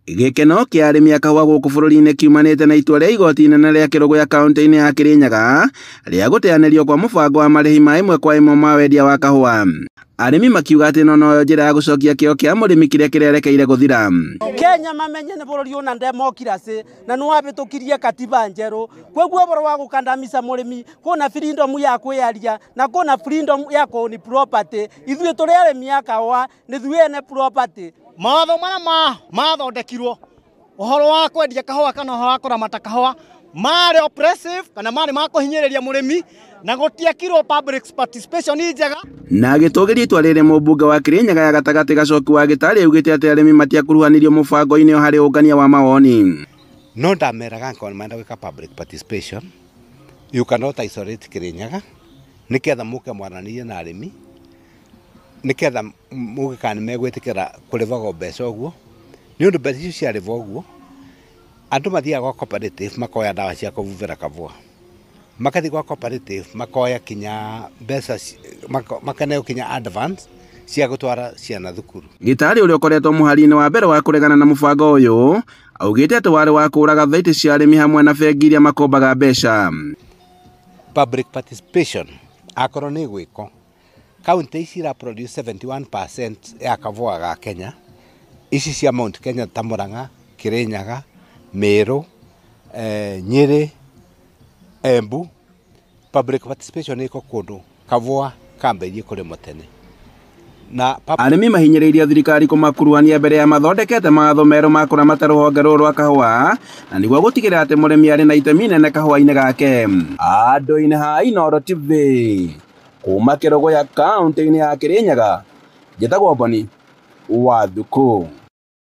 Gĩkeno kĩa arĩmi a kahũa gũkũ bũrũri-inĩ kiumanĩte na itua rĩa igoti inene rĩa Kĩrũgũya kaunti-inĩ ya Kĩrĩnyaga rĩa gũteanĩrio kwa mũbango wa marĩhi ma ĩmwe kwa ĩmwe ma wendia wa kahũa. Arĩmi makiuga atĩ ĩno noyo njĩra ya gũcokia kĩo kĩa mũrĩmi kĩrĩa kĩrerekeire gũthira. Kenya mamenye nĩ bũrũri ũna democracy na nĩ wabĩtũkirie katiba njerũ, koguo ũhoro wa gũkandamiza mũrĩmi, kwĩna freedom ya kwĩyaria na kwĩna freedom ya kũ own property. Ithuĩ tũrĩ arĩmi a kahũa nĩ ithuĩ ene property. Mawatho marĩa mathondekirwo ũhoro wa kwendia kahũa kana ũhoro wa kũramata kahũa marĩ oppressive kana marĩ ma kũhinyĩrĩria mũrĩmi na gũtiekirwo public participation njega. Na agĩtũgĩria itua rĩrĩ, mũmbunge wa Kĩrĩnyaga ya gatagatĩ Gacoki wa Gĩtarĩ augĩte atĩ arĩmi matiakuruhanirio mũbango-inĩ harĩ ũngania wa mawoni. No ndameraga angĩkorwo nĩmarenda gwĩka public participation, you cannot isolate Kĩrĩnyaga, nĩketha mũke mwaranĩrie na arĩmi, nĩketha muge kana nĩmegwĩtĩkĩra kũrĩhagwo mbeca ũguo, nĩ ũndũ mbeca icio ciarĩhwo ũguo andũ mathiaga gwa cooperative makoya ndawa cia kũbubĩra kahũa, makathiĩ gwa cooperative makoya kinya mbeca, makaneo kinya advance cia gũtwara ciana thukuru. Gĩtarĩ ũrĩa ũkoretwo mũhari-inĩ wa mbere wa kũregana na mũbango ũyũ augĩte atĩ warĩ wa kũraga thaitĩ cia arĩmi hamwe na bengi iria makombaga mbeca. Public participation akorwo nĩ gwĩkwo, kaunti ici ira produce 71% ya kahũa ga Kenya, ici cia Mount Kenya ta Murang'a, Kĩrĩnyaga, Meru, Nyĩrĩ, Embu. Public participation ĩko kũndũ kahũa kambĩrĩirie kũrĩmwo tene. Na arĩmi mahinyĩrĩirie thirikari kũmakuruhania mbere ya mathondekete mawatho merũ ma kũramata rũhonge rũrũ rwa kahũa na nĩguo gũtigĩrĩra atĩ mũrĩmi arĩ na itemi inene kahũa-inĩ gake. Andũ-inĩ ha Inooro TV kuma Kĩrũgũya kaunti-inĩ ya Kĩrĩnyaga, njĩtagwo Boni wa Thukũ.